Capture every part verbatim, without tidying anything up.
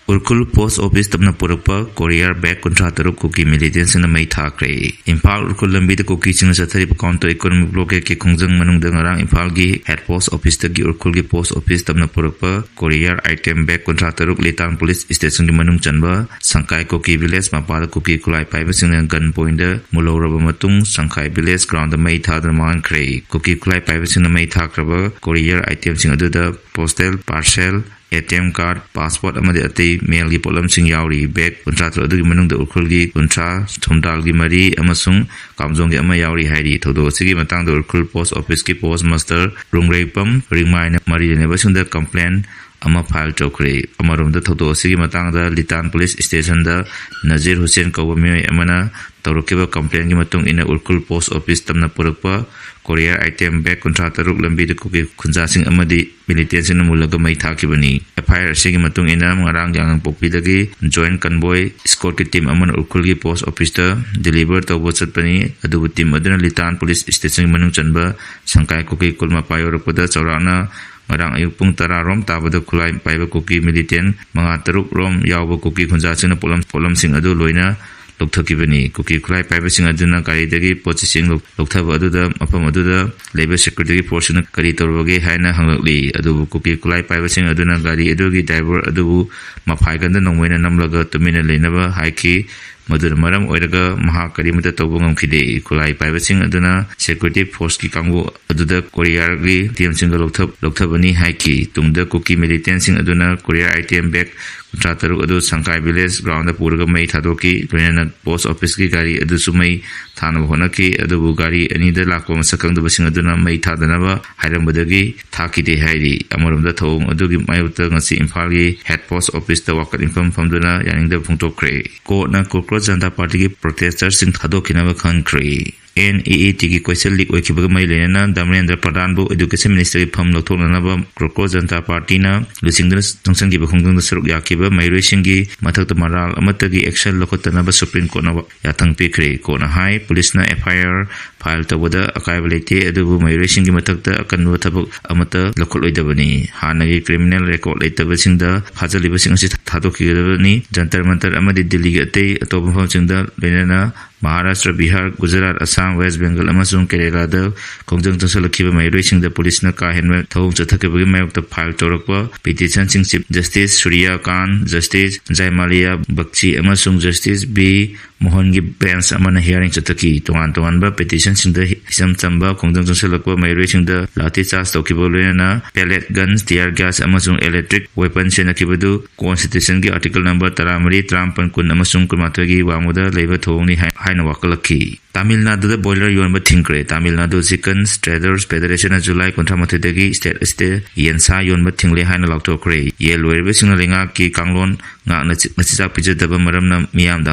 Ukhrul post office ꯇꯝꯅ ꯄꯨꯔꯛꯄ courier bag ꯀꯨꯟꯊ꯭ꯔꯥ ꯇꯔꯨꯛ ꯀꯨꯀꯤ ꯃꯤꯂꯤꯇꯦꯟꯁꯤꯡꯅ ꯃꯩ ꯊꯥꯈ꯭ꯔꯦ꯫ ꯏꯝꯐꯥꯜ ꯎꯔꯈꯨꯜ ꯂꯝꯕꯤꯗ ꯀꯨꯀꯤꯁꯤꯡꯅ ꯆꯠꯊꯔꯤꯕ ꯀꯥꯎꯟꯇꯔ ꯏꯀꯣꯅꯣꯃꯤꯛ ꯕ꯭ꯂꯣꯀꯦꯠꯀꯤ ꯈꯣꯡꯖꯪ ꯃꯅꯨꯡꯗ ꯉꯔꯥꯡ ꯏꯝꯐꯥꯜꯒꯤ ꯍꯦꯗ ꯄꯣꯁ ꯑꯣꯐꯤꯁꯇꯒꯤ ꯎꯔꯈꯨꯜꯒꯤ ꯄꯣꯁ ꯑꯣꯐꯤꯁ ꯇꯝꯅ ꯄꯨꯔꯛꯄ ꯀꯣꯔꯤꯌꯔ ꯑꯥꯏꯇꯦꯝ ꯕꯦꯒ ꯀꯨꯟꯊ꯭ꯔꯥ ꯇꯔꯨꯛ ꯂꯤꯇꯥꯟ ꯄꯨꯂꯤꯁ ꯁ꯭ꯇꯦꯁꯟꯒꯤ ꯃꯅꯨꯡ ꯆꯟꯕ ꯁꯪꯀꯥꯏ ꯀꯨꯀꯤ ꯚꯤꯂꯦꯖ ꯃꯄꯥꯗ ꯀꯨꯀꯤ ꯈꯨꯠꯂꯥꯏ ꯄꯥꯏꯕꯁꯤꯡꯅ ꯒꯟ ꯄꯣꯏꯟꯗ ꯃꯨꯜꯍꯧꯔꯕ ꯃꯇꯨꯡ ꯁꯪꯀꯥꯏ ꯚꯤꯂꯦꯖ ꯒ꯭ꯔꯥꯎꯟꯗ ꯃꯩ ꯊꯥꯗꯨꯅ ꯃꯥꯡꯍꯟꯈ꯭ꯔꯦ꯫ ꯀꯨꯀꯤ ꯈꯨꯠꯂꯥꯏ ꯄꯥꯏꯕꯁꯤꯡꯅ ꯃꯩ ꯊꯥꯈ꯭ꯔꯕ ꯀꯣꯔꯤꯌꯔ ꯑꯥꯏꯇꯦꯝꯁꯤꯡ ꯑꯗꯨꯗ postal parcel, A T M card, passport ꯑꯃꯗꯤ ꯑꯇꯩ ꯃꯦꯜꯒꯤ ꯄꯣꯠꯂꯝꯁꯤꯡ ꯌꯥꯎꯔꯤ꯫ ꯕꯦꯒ ꯀꯨꯟꯊ꯭ꯔꯥ ꯇꯔꯨꯛ ꯑꯗꯨꯒꯤ ꯃꯅꯨꯡꯗ ꯎꯈ꯭ꯔꯨꯜꯒꯤ ꯀꯨꯟꯊ꯭ꯔꯥ, ꯊꯧꯗꯥꯜꯒꯤ ꯃꯔꯤ ꯑꯃꯁꯨꯡ ꯀꯥꯝꯖꯣꯡꯒꯤ ꯑꯃ ꯌꯥꯎꯔꯤ ꯍꯥꯏꯔꯤ꯫ ꯊꯧꯗꯣꯛ ꯑꯁꯤꯒꯤ ꯃꯇꯥꯡꯗ ꯎꯈ꯭ꯔꯨꯜ ꯄꯣꯁ ꯑꯣꯐꯤꯁꯀꯤ ꯄꯣꯁ ꯃꯥꯁꯇꯔ ꯔꯨꯡꯔꯩꯄꯝ ꯔꯤꯡꯃꯥꯏꯅ ꯃꯔꯤ ꯂꯩꯅꯕꯁꯤꯡꯗ ꯀꯝꯄ꯭ꯂꯦꯟ ꯑꯃ ꯐꯥꯏꯜ ꯇꯧꯈ꯭ꯔꯦ꯫ ꯑꯃꯔꯣꯝꯗ ꯊꯧꯗꯣꯛ ꯑꯁꯤꯒꯤ ꯃꯇꯥꯡꯗ ꯂꯤꯇꯥꯟ ꯄꯨꯂꯤꯁ ꯁ꯭ꯇꯦꯁꯟꯗ ꯅꯖꯤꯔ ꯍꯨꯁꯦꯟ ꯀꯧꯕ ꯃꯤꯑꯣꯏ ꯑꯃꯅ ꯇꯧꯔꯛꯈꯤꯕ ꯀꯝꯄ꯭ꯂꯦꯟꯒꯤ ꯃꯇꯨꯡ ꯏꯟꯅ ꯎꯈ꯭ꯔꯨꯜ ꯄꯣꯁ ꯑꯣꯐꯤꯁ ꯇꯝꯅ ꯄꯨꯔꯛꯄ ꯀꯣꯔꯤꯌꯔ ꯑꯥꯏꯇꯦꯝ ꯕꯦꯒ ꯀꯨꯟꯊ꯭ꯔꯥ ꯇꯔꯨꯛ ꯂꯝꯕꯤꯗ ꯀꯨꯀꯤ ꯈꯨꯟꯖꯥꯁꯤꯡ ꯑꯃꯗꯤ ꯃꯤꯂꯤꯇꯦꯟꯁꯤꯡꯅ ꯃꯨꯜꯂꯒ ꯃꯩ ꯊꯥꯈꯤꯕꯅꯤ꯫ ꯑꯦꯐ ꯑꯥꯏ ꯑꯥꯔ ꯑꯁꯤꯒꯤ ꯃꯇꯨꯡ ꯏꯟꯅ ꯉꯔꯥꯡ ꯌꯥꯉꯪꯄꯣꯛꯄꯤꯗꯒꯤ ꯖꯣꯏꯟ ꯀꯟꯕꯣꯏ ꯁ꯭ꯀꯣꯠꯀꯤ ꯇꯤꯝ ꯑꯃꯅ ꯎꯈ꯭ꯔꯨꯜꯒꯤ ꯄꯣꯁ ꯑꯣꯐꯤꯁꯇ ꯗꯤꯂꯤꯚꯔ ꯇꯧꯕ ꯆꯠꯄꯅꯤ꯫ ꯑꯗꯨꯕꯨ ꯇꯤꯝ ꯑꯗꯨꯅ ꯂꯤꯇꯥꯟ ꯄꯨꯂꯤꯁ ꯁ꯭ꯇꯦꯁꯟꯒꯤ ꯃꯅꯨꯡ ꯆꯟꯕ ꯁꯪꯀꯥꯏ ꯀꯨꯀꯤ ꯀꯨꯜ ꯃꯄꯥ ꯌꯧꯔꯛꯄꯗ ꯆꯥꯎꯔꯥꯛꯅ ꯉꯔꯥꯡ ꯑꯌꯨꯛ ꯄꯨꯡ ꯇꯔꯥ ꯔꯣꯝ ꯇꯥꯕꯗ ꯈꯨꯠꯂꯥꯏ ꯄꯥꯏꯕ ꯀꯨꯀꯤ ꯃꯤꯂꯤꯇꯦꯟ ꯃꯉꯥ ꯇꯔꯨꯛ ꯔꯣꯝ ꯌꯥꯎꯕ ꯀꯨꯀꯤ ꯈꯨꯟꯖꯥꯁꯤꯡꯅ ꯄꯣꯠꯂꯝ, ꯄꯣꯠꯂꯝꯁꯤꯡ ꯑꯗꯨ ꯂꯣꯏꯅ ꯂꯧꯊꯈꯤꯕꯅꯤ꯫ ꯀꯨꯀꯤ ꯈꯨꯠꯂꯥꯏ ꯄꯥꯏꯕꯁꯤꯡ ꯑꯗꯨꯅ ꯒꯥꯔꯤꯗꯒꯤ ꯄꯣꯠ ꯆꯩꯁꯤꯡ ꯂꯧ-, ꯂꯧꯊꯕ ꯑꯗꯨꯗ ꯃꯐꯝ ꯑꯗꯨꯗ ꯂꯩꯕ ꯁꯦꯀ꯭ꯌꯨꯔꯤꯇꯤꯒꯤ ꯐꯣꯔꯁꯁꯤꯡꯅ ꯀꯔꯤ ꯇꯧꯔꯨꯕꯒꯦ ꯍꯥꯏꯅ ꯍꯪꯂꯛꯂꯤ꯫ ꯑꯗꯨꯕꯨ ꯀꯨꯀꯤ ꯈꯨꯠꯂꯥꯏ ꯄꯥꯏꯕꯁꯤꯡ ꯑꯗꯨꯅ ꯒꯥꯔꯤ ꯑꯗꯨꯒꯤ ꯗ꯭ꯔꯥꯏꯚꯔ ꯑꯗꯨꯕꯨ ꯃꯐꯥꯏꯒꯟꯗ ꯅꯣꯡꯃꯩꯅ ꯅꯝꯂꯒ ꯇꯨꯃꯤꯟꯅ ꯂꯩꯅꯕ ꯍꯥꯏꯈꯤ꯫ ꯃꯗꯨꯅ ꯃꯔꯝ ꯑꯣꯏꯔꯒ ꯃꯍꯥꯛ ꯀꯔꯤꯃꯠꯇ ꯇꯧꯕ ꯉꯝꯈꯤꯗꯦ꯫ ꯈꯨꯠꯂꯥꯏ ꯄꯥꯏꯕꯁꯤꯡ ꯑꯗꯨꯅ ꯁꯦꯀ꯭ꯌꯨꯔꯤꯇꯤ ꯐꯣꯔꯁꯀꯤ ꯀꯥꯡꯕꯨ ꯑꯗꯨꯗ ꯀꯣꯔꯤꯌꯔꯒꯤ ꯇꯤꯝꯁꯤꯡꯒ ꯂꯧꯊ-, ꯂꯧꯊꯕꯅꯤ ꯍꯥꯏꯈꯤ꯫ ꯇꯨꯡꯗ ꯀꯨꯀꯤ ꯃꯤꯂꯤꯇꯦꯟꯁꯤꯡ ꯑꯗꯨꯅ ꯀꯣꯔꯤꯌꯔ ꯑꯥꯏꯇꯦꯝ ꯕꯦꯒ ꯀꯨꯟꯊ꯭ꯔꯥ ꯇꯔꯨꯛ ꯑꯗꯨ ꯁꯪꯀꯥꯏ ꯚꯤꯂꯦꯖ ꯒ꯭ꯔꯥꯎꯟꯗ ꯄꯨꯔꯒ ꯃꯩ ꯊꯥꯗꯣꯛꯈꯤ꯫ ꯂꯣꯏꯅꯅ ꯄꯣꯁ ꯑꯣꯐꯤꯁꯀꯤ ꯒꯥꯔꯤ ꯑꯗꯨꯁꯨ ꯃꯩ ꯊꯥꯅꯕ ꯍꯣꯠꯅꯈꯤ꯫ ꯑꯗꯨꯕꯨ ꯒꯥꯔꯤ ꯑꯅꯤꯗ ꯂꯥꯛꯄ ꯃꯁꯛ ꯈꯪꯗꯕꯁꯤꯡ ꯑꯗꯨꯅ ꯃꯩ ꯊꯥꯗꯅꯕ ꯍꯥꯏꯔꯝꯕꯗꯒꯤ ꯊꯥꯈꯤꯗꯦ ꯍꯥꯏꯔꯤ꯫ ꯑꯃꯔꯣꯝꯗ ꯊꯧꯑꯣꯡ ꯑꯗꯨꯒꯤ ꯃꯥꯌꯣꯛꯇ ꯉꯁꯤ ꯏꯝꯐꯥꯜꯒꯤ ꯍꯦꯗ ꯄꯣꯁ ꯑꯣꯐꯤꯁꯇ ꯋꯥꯀꯠ ꯃꯤꯐꯝ ꯐꯝꯗꯨꯅ ꯌꯥꯅꯤꯡꯗꯕ ꯐꯣꯡꯗꯣꯛꯈ꯭ꯔꯦ꯫ ꯀꯣꯔꯠꯅ ꯀꯣꯀ꯭ꯔꯣꯆ ꯖꯅꯇꯥ ꯄꯥꯔꯇꯤꯒꯤ ꯄ꯭ꯔꯣꯇꯦꯁꯇꯔꯁꯤꯡ ꯊꯥꯗꯣꯛꯈꯤꯅꯕ ꯈꯟꯈ꯭ꯔꯦ꯫ NEETꯒꯤ question leak ꯑꯣꯏꯈꯤꯕꯒ ꯃꯔꯤ ꯂꯩꯅꯅ ꯙꯔꯃꯦꯟꯗ꯭ꯔ ꯄ꯭ꯔꯙꯥꯟꯕꯨ Education Ministerꯒꯤ ꯐꯝ ꯂꯧꯊꯣꯛꯅꯅꯕ ꯀ꯭ꯔꯣꯀꯣ ꯖꯅꯇꯥ ꯄꯥꯔꯇꯤꯅ ꯂꯨꯆꯤꯡꯗꯨꯅ ꯆꯪꯁꯤꯟꯈꯤꯕ ꯈꯣꯡꯖꯪꯗ ꯁꯔꯨꯛ ꯌꯥꯈꯤꯕ ꯃꯍꯩꯔꯣꯏꯁꯤꯡꯒꯤ ꯃꯊꯛꯇ ꯃꯔꯥꯜ ꯑꯃꯠꯇꯒꯤ action ꯂꯧꯈꯠꯇꯅꯕ Supreme Courtꯅ ꯌꯥꯊꯪ ꯄꯤꯈ꯭ꯔꯦ꯫ Courtꯅ ꯍꯥꯏ, ꯄꯨꯂꯤꯁꯅ FIR file ꯇꯧꯕꯗ ꯑꯀꯥꯏꯕ ꯂꯩꯇꯦ, ꯑꯗꯨꯕꯨ ꯃꯍꯩꯔꯣꯏꯁꯤꯡꯒꯤ ꯃꯊꯛꯇ ꯑꯀꯟꯕ ꯊꯕꯛ ꯑꯃꯠꯇ ꯂꯧꯈꯠꯂꯣꯏꯗꯕꯅꯤ꯫ ꯍꯥꯟꯅꯒꯤ criminal record ꯂꯩꯇꯕꯁꯤꯡꯗ ꯐꯥꯖꯤꯜꯂꯤꯕꯁꯤꯡ ꯑꯁꯤ ꯊꯥꯗꯣꯛꯈꯤꯒꯗꯕꯅꯤ꯫ ꯖꯟꯇꯔ ꯃꯟꯇꯔ ꯑꯃꯗꯤ ꯗꯤꯜꯂꯤꯒꯤ ꯑꯇꯩ ꯑꯇꯣꯞꯄ ꯃꯐꯝꯁꯤꯡꯗ, ꯂꯣꯏꯅꯅ ꯃꯍꯥꯔꯥꯁꯇ꯭ꯔ, ꯕꯤꯍꯥꯔ, ꯒꯨꯖꯔꯥꯠ, ꯑꯁꯥꯝ, ꯋꯦꯁ ꯕꯦꯡꯒꯜ ꯑꯃꯁꯨꯡ ꯀꯦꯔꯦꯂꯥꯗ ꯈꯣꯡꯖꯪ ꯆꯪꯁꯤꯜꯂꯛꯈꯤꯕ ꯃꯍꯩꯔꯣꯏꯁꯤꯡꯗ ꯄꯨꯂꯤꯁꯅ ꯀꯥ ꯍꯦꯟꯕ ꯊꯧꯑꯣꯡ ꯆꯠꯊꯈꯤꯕꯒꯤ ꯃꯥꯌꯣꯛꯇ file ꯇꯧꯔꯛꯄ petitionꯁꯤꯡ Chief Justice ꯁꯨꯔꯤꯌꯥ ꯀꯥꯟ, Justice ꯖꯥꯏꯃꯥꯂꯤꯌꯥ ꯕꯛꯆꯤ ꯑꯃꯁꯨꯡ Justice ꯕꯤ ꯃꯣꯍꯟꯒꯤ bench ꯑꯃꯅ hearing ꯆꯠꯊꯈꯤ꯫ ꯇꯣꯉꯥꯟ ꯇꯣꯉꯥꯟꯕ petitionꯁꯤꯡꯗ ꯏꯆꯝ ꯆꯝꯕ ꯈꯣꯡꯖꯪ ꯆꯪꯁꯤꯜꯂꯛꯄ ꯃꯍꯩꯔꯣꯏꯁꯤꯡꯗ ꯂꯥꯊꯤ ꯆꯥꯔꯖ ꯇꯧꯈꯤꯕ, ꯂꯣꯏꯅꯅ pellet guns, tear gas ꯑꯃꯁꯨꯡ electric weapon ꯁꯤꯖꯤꯟꯅꯈꯤꯕꯗꯨ constitutionꯒꯤ article number ꯇꯔꯥꯃꯔꯤ, ꯇꯔꯥꯃꯥꯄꯟ, ꯀꯨꯟ ꯑꯃꯁꯨꯡ ꯀꯨꯟꯃꯥꯊꯣꯏꯒꯤ ꯋꯥꯡꯃꯗ ꯂꯩꯕ ꯊꯧꯑꯣꯡꯅꯤ ꯍꯥꯏ-, ꯍꯥꯏꯅ ꯋꯥꯀꯠꯂꯛꯈꯤ꯫ ꯇꯥꯃꯤꯜ ꯅꯥꯗꯨꯗ broiler ꯌꯣꯟꯕ ꯊꯤꯡꯈ꯭ꯔꯦ꯫ ꯇꯥꯃꯤꯜ ꯅꯥꯗꯨ Chicken Traders Federationꯅ ꯖꯨꯂꯥꯏ ꯀꯨꯟꯊ꯭ꯔꯥ ꯃꯥꯊꯣꯏꯗꯒꯤ state ꯑꯁꯤꯗ ꯌꯦꯟꯁꯥ ꯌꯣꯟꯕ ꯊꯤꯡꯂꯦ ꯍꯥꯏꯅ ꯂꯥꯎꯊꯣꯛꯈ꯭ꯔꯦ꯫ ꯌꯦꯟ ꯂꯣꯏꯔꯤꯕꯁꯤꯡꯅ ꯂꯩꯉꯥꯛꯀꯤ ꯀꯥꯡꯂꯣꯟ ꯉꯥꯛꯅ ꯆꯤ-, ꯃꯆꯤꯟꯖꯥꯛ ꯄꯤꯖꯗꯕ ꯃꯔꯝꯅ ꯃꯤꯌꯥꯝꯗ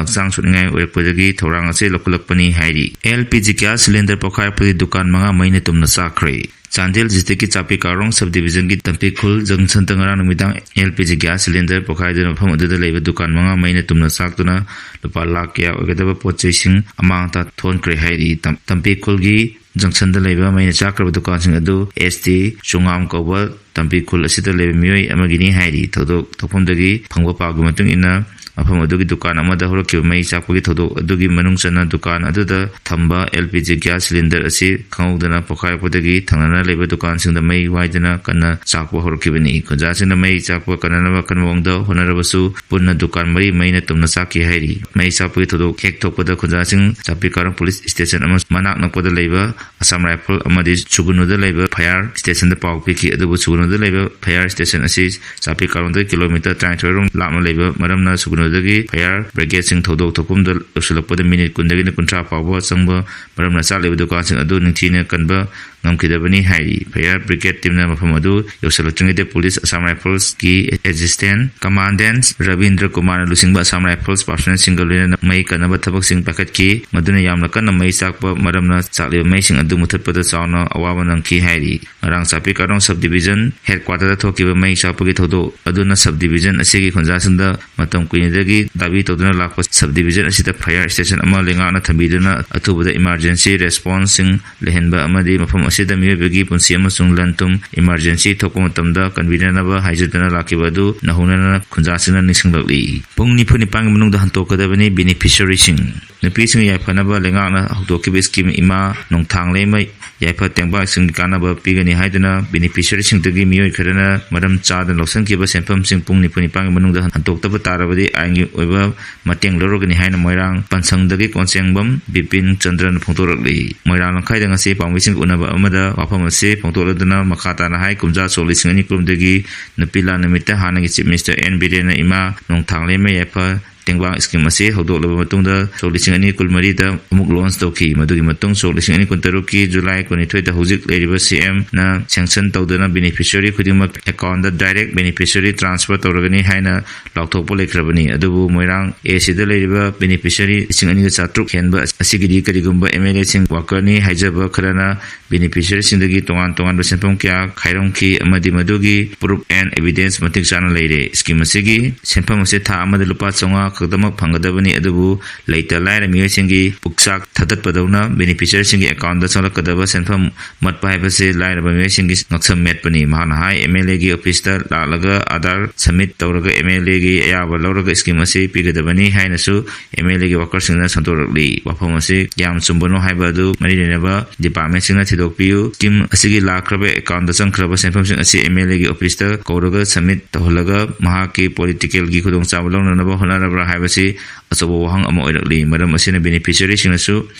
ꯍꯛꯆꯥꯡ ꯁꯣꯛꯅꯤꯡꯉꯥꯏ ꯑꯣꯏꯔꯛꯄꯗꯒꯤ ꯊꯧꯔꯥꯡ ꯑꯁꯤ ꯂꯧꯈꯠꯂꯛꯄꯅꯤ ꯍꯥꯏꯔꯤ꯫ LPG gas cylinder ꯄꯣꯈꯥꯏꯔꯛꯄꯗꯒꯤ ꯗꯨꯀꯥꯟ ꯃꯉꯥ ꯃꯩꯅ ꯇꯨꯝꯅ ꯆꯥꯛꯈ꯭ꯔꯦ꯫ ꯆꯥꯟꯗꯦꯜ districtꯀꯤ ꯆꯥꯄꯤ ꯀꯥꯔꯣꯡ subdivisionꯒꯤ ꯇꯝꯄꯤꯈꯨꯜ junctionꯗ ꯉꯔꯥꯡ ꯅꯨꯃꯤꯗꯥꯡ LPG gas cylinder ꯄꯣꯈꯥꯏꯗꯨꯅ ꯃꯐꯝ ꯑꯗꯨꯗ ꯂꯩꯕ ꯗꯨꯀꯥꯟ ꯃꯉꯥ ꯃꯩꯅ ꯇꯨꯝꯅ ꯆꯥꯛꯇꯨꯅ ꯂꯨꯄꯥ ꯂꯥꯈ ꯀꯌꯥ ꯑꯣꯏꯒꯗꯕ ꯄꯣꯠ ꯆꯩꯁꯤꯡ ꯑꯃꯥꯡ ꯑꯇꯥ ꯊꯣꯛꯍꯟꯈ꯭ꯔꯦ ꯍꯥꯏꯔꯤ꯫ ꯇꯝ-, ꯇꯝꯄꯤꯈꯨꯜꯒꯤ junctionꯗ ꯂꯩꯕ ꯃꯩꯅ ꯆꯥꯛꯈ꯭ꯔꯕ ꯗꯨꯀꯥꯟꯁꯤꯡ ꯑꯗꯨ S T ꯆꯨꯉꯥꯝ ꯀꯧꯕ ꯇꯝꯄꯤꯈꯨꯜ ꯑꯁꯤꯗ ꯂꯩꯕ ꯃꯤꯑꯣꯏ ꯑꯃꯒꯤꯅꯤ ꯍꯥꯏꯔꯤ꯫ ꯊꯧꯗꯣꯛ ꯊꯣꯛꯐꯝꯗꯒꯤ ꯐꯪꯕ ꯄꯥꯎꯒꯤ ꯃꯇꯨꯡ ꯏꯟꯅ, ꯃꯐꯝ ꯑꯗꯨꯒꯤ ꯗꯨꯀꯥꯟ ꯑꯃꯗ ꯍꯧꯔꯛꯈꯤꯕ ꯃꯩ ꯆꯥꯛꯄꯒꯤ ꯊꯧꯗꯣꯛ ꯑꯗꯨꯒꯤ ꯃꯅꯨꯡ ꯆꯟꯅ ꯗꯨꯀꯥꯟ ꯑꯗꯨꯗ ꯊꯝꯕ LPG gas cylinder ꯑꯁꯤ ꯈꯪꯍꯧꯗꯅ ꯄꯣꯈꯥꯏꯔꯛꯄꯗꯒꯤ ꯊꯪꯅꯅ ꯂꯩꯕ ꯗꯨꯀꯥꯟꯁꯤꯡꯗ ꯃꯩ ꯋꯥꯏꯗꯨꯅ ꯀꯟꯅ ꯆꯥꯛꯄ ꯍꯧꯔꯛꯈꯤꯕꯅꯤ꯫ ꯈꯨꯟꯖꯥꯁꯤꯡꯅ ꯃꯩ ꯆꯥꯛꯄ ꯀꯟꯅꯅꯕ ꯑꯀꯟꯕ ꯃꯑꯣꯡꯗ ꯍꯣꯠꯅꯔꯕꯁꯨ, ꯄꯨꯟꯅ ꯗꯨꯀꯥꯟ ꯃꯔꯤ ꯃꯩꯅ ꯇꯨꯝꯅ ꯆꯥꯛꯈꯤ ꯍꯥꯏꯔꯤ꯫ ꯃꯩ ꯆꯥꯛꯄꯒꯤ ꯊꯧꯗꯣꯛ ꯍꯦꯛ ꯊꯣꯛꯄꯗ ꯈꯨꯟꯖꯥꯁꯤꯡ ꯆꯥꯄꯤ ꯀꯥꯔꯣꯡ police station ꯑꯃꯁꯨꯡ ꯃꯅꯥꯛ ꯅꯛꯄꯗ ꯂꯩꯕ Assam Rifle ꯑꯃꯗꯤ ꯁꯨꯒꯨꯅꯨꯗ ꯂꯩꯕ fire stationꯗ ꯄꯥꯎ ꯄꯤꯈꯤ, ꯑꯗꯨꯕꯨ ꯁꯨꯒꯨꯅꯨꯗ ꯂꯩꯕ fire station ꯑꯁꯤ ꯆꯥꯄꯤ ꯀꯥꯔꯣꯡꯗꯒꯤ kilometre ꯇꯔꯥꯅꯤꯊꯣꯏ ꯔꯣꯝ ꯂꯥꯞꯅ ꯂꯩꯕ ꯃꯔꯝꯅ ꯁꯨꯒꯨꯅꯨꯗꯒꯤ fire brigadeꯁꯤꯡ ꯊꯧꯗꯣꯛ ꯊꯣꯛꯐꯝꯗ ꯌꯧꯁꯤꯜꯂꯛꯄꯗ minute ꯀꯨꯟꯗꯒꯤꯅ ꯀꯨꯟꯊ꯭ꯔꯥ ꯐꯥꯎꯕ ꯆꯪꯕ ꯃꯔꯝꯅ ꯆꯥꯛꯂꯤꯕ ꯗꯨꯀꯥꯟꯁꯤꯡ ꯑꯗꯨ ꯅꯤꯡꯊꯤꯅ ꯀꯟꯕ ꯉꯝꯈꯤꯗꯕꯅꯤ ꯍꯥꯏꯔꯤ꯫ Fire Brigade teamꯅ ꯃꯐꯝ ꯑꯗꯨ ꯌꯧꯁꯤꯜꯂꯛꯇ꯭ꯔꯤꯉꯩꯗ police Assam Riflesꯀꯤ assistant commandant Rabindra ꯀꯨꯃꯥꯔꯅ ꯂꯨꯆꯤꯡꯕ Assam Rifles personnelꯁꯤꯡꯒ ꯂꯣꯏꯅꯅ ꯃꯩ ꯀꯟꯅꯕ ꯊꯕꯛꯁꯤꯡ ꯄꯥꯏꯈꯠꯈꯤ꯫ ꯃꯗꯨꯅ ꯌꯥꯝꯅ ꯀꯟꯅ ꯃꯩ ꯆꯥꯛꯄ ꯃꯔꯝꯅ ꯆꯥꯛꯂꯤꯕ ꯃꯩꯁꯤꯡ ꯑꯗꯨ ꯃꯨꯊꯠꯄꯗ ꯆꯥꯎꯅ ꯑꯋꯥꯕ ꯅꯪꯈꯤ ꯍꯥꯏꯔꯤ꯫ ꯉꯔꯥꯡ ꯆꯥꯄꯤ ꯀꯥꯔꯣꯡ sub division headquarterꯗ ꯊꯣꯛꯈꯤꯕ ꯃꯩ ꯆꯥꯛꯄꯒꯤ ꯊꯧꯗꯣꯛ ꯑꯗꯨꯅ sub division ꯑꯁꯤꯒꯤ ꯈꯨꯟꯖꯥꯁꯤꯡꯗ ꯃꯇꯝ ꯀꯨꯏꯅꯗꯒꯤ ꯗꯥꯕꯤ ꯇꯧꯗꯨꯅ ꯂꯥꯛꯄ sub division ꯑꯁꯤꯗ fire station ꯑꯃ ꯂꯩꯉꯥꯛꯅ ꯊꯝꯕꯤꯗꯨꯅ ꯑꯊꯨꯕꯗ emergency responseꯁꯤꯡ ꯂꯩꯍꯟꯕ ꯑꯃꯗꯤ ꯃꯐꯝ ꯑꯁꯤꯗ ꯃꯤꯑꯣꯏꯕꯒꯤ ꯄꯨꯟꯁꯤ ꯑꯃꯁꯨꯡ ꯂꯟ ꯊꯨꯝ emergency ꯊꯣꯛꯄ ꯃꯇꯝꯗ ꯀꯟꯕꯤꯅꯅꯕ ꯍꯥꯏꯖꯗꯨꯅ ꯂꯥꯛꯈꯤꯕ ꯑꯗꯨ ꯅꯧꯍꯧꯅꯅ ꯈꯨꯟꯖꯥꯁꯤꯡꯅ ꯅꯤꯡꯁꯤꯡꯂꯛꯂꯤ꯫ ꯄꯨꯡ ꯅꯤꯐꯨ ꯅꯤꯄꯥꯟꯒꯤ ꯃꯅꯨꯡꯗ ꯍꯟꯗꯣꯛꯀꯗꯕꯅꯤ beneficiaryꯁꯤꯡ꯫ ꯅꯨꯄꯤꯁꯤꯡ ꯌꯥꯏꯐꯅꯕ ꯂꯩꯉꯥꯛꯅ ꯍꯧꯗꯣꯛꯈꯤꯕ scheme ꯏꯃꯥ ꯅꯣꯡꯊꯥꯡꯂꯩꯃ ꯌꯥꯏꯐ ꯇꯦꯡꯕꯥꯡꯁꯤꯡꯒꯤ ꯀꯥꯟꯅꯕ ꯄꯤꯒꯅꯤ ꯍꯥꯏꯗꯨꯅ beneficiaryꯁꯤꯡꯗꯒꯤ ꯃꯤꯑꯣꯏ ꯈꯔꯅ ꯃꯔꯝ ꯆꯥꯗꯅ ꯂꯧꯁꯤꯟꯈꯤꯕ ꯁꯦꯟꯐꯝꯁꯤꯡ ꯄꯨꯡ ꯅꯤꯐꯨ ꯅꯤꯄꯥꯟꯒꯤ ꯃꯅꯨꯡꯗ ꯍꯟꯗꯣꯛꯇꯕ ꯇꯥꯔꯕꯗꯤ ꯑꯥꯏꯟꯒꯤ ꯑꯣꯏꯕ ꯃꯇꯦꯡ ꯂꯧꯔꯒꯅꯤ ꯍꯥꯏꯅ ꯃꯣꯏꯔꯥꯡ ꯄꯟꯁꯪꯗꯒꯤ ꯀꯣꯟꯁꯦꯡꯕꯝ ꯕꯤꯄꯤꯟ ꯆꯟꯗ꯭ꯔꯅ ꯐꯣꯡꯗꯣꯔꯛꯂꯤ꯫ ꯃꯣꯏꯔꯥꯡ ꯂꯝꯈꯥꯏꯗ ꯉꯁꯤ ꯄꯥꯎꯃꯤꯁꯤꯡ ꯎꯅꯕ ꯑꯃꯗ ꯋꯥꯐꯝ ꯑꯁꯤ ꯐꯣꯡꯗꯣꯛꯂꯗꯨꯅ ꯃꯈꯥ ꯇꯥꯅ ꯍꯥꯏ, ꯀꯨꯝꯖꯥ ꯁꯣꯛ ꯂꯤꯁꯤꯡ ꯑꯅꯤ ꯀꯨꯟꯗꯒꯤ ꯅꯨꯄꯤ ꯂꯥꯟ ꯅꯨꯃꯤꯠꯇ ꯍꯥꯟꯅꯒꯤ Chief Minister ꯑꯦꯟ ꯕꯤꯔꯦꯟꯅ ꯏꯃꯥ ꯅꯣꯡꯊꯥꯡꯂꯩꯃ ꯌꯥꯏꯐ ꯇꯦꯡꯕꯥꯡ scheme ꯑꯁꯤ ꯍꯧꯗꯣꯛꯂꯕ ꯃꯇꯨꯡꯗ ꯁꯣꯛ ꯂꯤꯁꯤꯡ ꯑꯅꯤ ꯀꯨꯟꯃꯔꯤꯗ ꯑꯃꯨꯛ launch ꯇꯧꯈꯤ꯫ ꯃꯗꯨꯒꯤ ꯃꯇꯨꯡ ꯁꯣꯛ ꯂꯤꯁꯤꯡ ꯑꯅꯤ ꯀꯨꯟꯇꯔꯨꯛꯀꯤ July ꯀꯨꯟꯅꯤꯊꯣꯏꯗ ꯍꯧꯖꯤꯛ ꯂꯩꯔꯤꯕ CMꯅ sanction ꯇꯧꯗꯨꯅ beneficiary ꯈꯨꯗꯤꯡꯃꯛ accountꯗ direct beneficiary transfer ꯇꯧꯔꯒꯅꯤ ꯍꯥꯏꯅ ꯂꯥꯎꯊꯣꯛꯄ ꯂꯩꯈ꯭ꯔꯕꯅꯤ꯫ ꯑꯗꯨꯕꯨ ꯃꯣꯏꯔꯥꯡ ACꯗ ꯂꯩꯔꯤꯕ beneficiary ꯂꯤꯁꯤꯡ ꯑꯅꯤꯒ ꯆꯥꯇ꯭ꯔꯨꯛ ꯍꯦꯟꯕ ꯑꯁꯤꯒꯤꯗꯤ ꯀꯔꯤꯒꯨꯝꯕ MLAꯁꯤꯡ workerꯅꯤ ꯍꯥꯏꯖꯕ ꯈꯔꯅ beneficiaryꯁꯤꯡꯗꯒꯤ ꯇꯣꯉꯥꯟ ꯇꯣꯉꯥꯟꯕ ꯁꯦꯟꯐꯝ ꯀꯌꯥ ꯈꯥꯏꯔꯝꯈꯤ ꯑꯃꯗꯤ ꯃꯗꯨꯒꯤ proof and evidence ꯃꯇꯤꯛ ꯆꯥꯅ ꯂꯩꯔꯦ꯫ Scheme ꯑꯁꯤꯒꯤ ꯁꯦꯟꯐꯝ ꯑꯁꯤ ꯊꯥ ꯑꯃꯗ ꯂꯨꯄꯥ ꯆꯥꯝꯃꯉꯥ ꯈꯛꯇꯃꯛ ꯐꯪꯒꯗꯕꯅꯤ, ꯑꯗꯨꯕꯨ ꯂꯩꯇ ꯂꯥꯏꯔ ꯃꯤꯑꯣꯏꯁꯤꯡꯒꯤ ꯄꯨꯛꯆꯥꯛ ꯊꯥꯗꯠꯄꯗꯧꯅ beneficiaryꯁꯤꯡꯒꯤ accountꯗ ꯆꯪꯂꯛꯀꯗꯕ ꯁꯦꯟꯐꯝ ꯃꯠꯄ ꯍꯥꯏꯕꯁꯤ ꯂꯥꯏꯔꯕ ꯃꯤꯑꯣꯏꯁꯤꯡꯒꯤ ꯉꯛꯁꯝ ꯃꯦꯠꯄꯅꯤ꯫ ꯃꯍꯥꯛꯅ ꯍꯥꯏ, MLAꯒꯤ officeꯇ ꯂꯥꯛꯂꯒ Aadhaar submit ꯇꯧꯔꯒ MLAꯒꯤ ꯑꯌꯥꯕ ꯂꯧꯔꯒ scheme ꯑꯁꯤ ꯄꯤꯒꯗꯕꯅꯤ ꯍꯥꯏꯅꯁꯨ MLAꯒꯤ workerꯁꯤꯡꯅ ꯁꯟꯗꯣꯔꯛꯂꯤ꯫ ꯋꯥꯐꯝ ꯑꯁꯤ ꯀꯌꯥꯝ ꯆꯨꯝꯕꯅꯣ ꯍꯥꯏꯕ ꯑꯗꯨ ꯃꯔꯤ ꯂꯩꯅꯕ departmentꯁꯤꯡꯅ ꯊꯤꯗꯣꯛꯄꯤꯌꯨ꯫ Scheme ꯑꯁꯤꯒꯤ ꯂꯥꯛꯈ꯭ꯔꯕ accountꯗ ꯆꯪꯈ꯭ꯔꯕ ꯁꯦꯟꯐꯝꯁꯤꯡ ꯑꯁꯤ MLAꯒꯤ officeꯇ ꯀꯧꯔꯒ submit ꯇꯧꯍꯜꯂꯒ ꯃꯍꯥꯛꯀꯤ politicalꯒꯤ ꯈꯨꯗꯣꯡꯆꯥꯕ ꯂꯧꯅꯅꯕ ꯍꯣꯠꯅꯔꯕ꯭ꯔꯥ ꯍꯥꯏꯕꯁꯤ ꯑꯆꯧꯕ ꯋꯥꯍꯪ ꯑꯃ ꯑꯣꯏꯔꯛꯂꯤ꯫ ꯃꯔꯝ ꯑꯁꯤꯅ beneficiaryꯁꯤꯡꯅꯁꯨ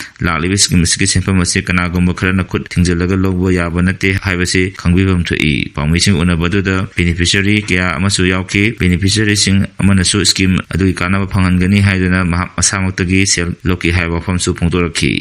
ꯂꯥꯛꯂꯤꯕ scheme ꯑꯁꯤꯒꯤ ꯁꯦꯟꯐꯝ ꯑꯁꯤ ꯀꯅꯥꯒꯨꯝꯕ ꯈꯔꯅ ꯈꯨꯠ ꯊꯤꯡꯖꯤꯜꯂꯒ ꯂꯧꯕ ꯌꯥꯕ ꯅꯠꯇꯦ ꯍꯥꯏꯕꯁꯤ ꯈꯪꯕꯤꯐꯝ ꯊꯣꯛꯏ꯫ ꯄꯥꯎꯃꯤꯁꯤꯡ ꯎꯅꯕ ꯑꯗꯨꯗ beneficiary ꯀꯌꯥ ꯑꯃꯁꯨ ꯌꯥꯎꯈꯤ꯫ Beneficiaryꯁꯤꯡ ꯑꯃꯅꯁꯨ scheme ꯑꯗꯨꯒꯤ ꯀꯥꯟꯅꯕ ꯐꯪꯍꯟꯒꯅꯤ ꯍꯥꯏꯗꯨꯅ ꯃꯍꯥꯛ ꯃꯁꯥꯃꯛꯇꯒꯤ ꯁꯦꯜ ꯂꯧꯈꯤ ꯍꯥꯏꯕ ꯋꯥꯐꯝꯁꯨ ꯐꯣꯡꯗꯣꯔꯛꯈꯤ꯫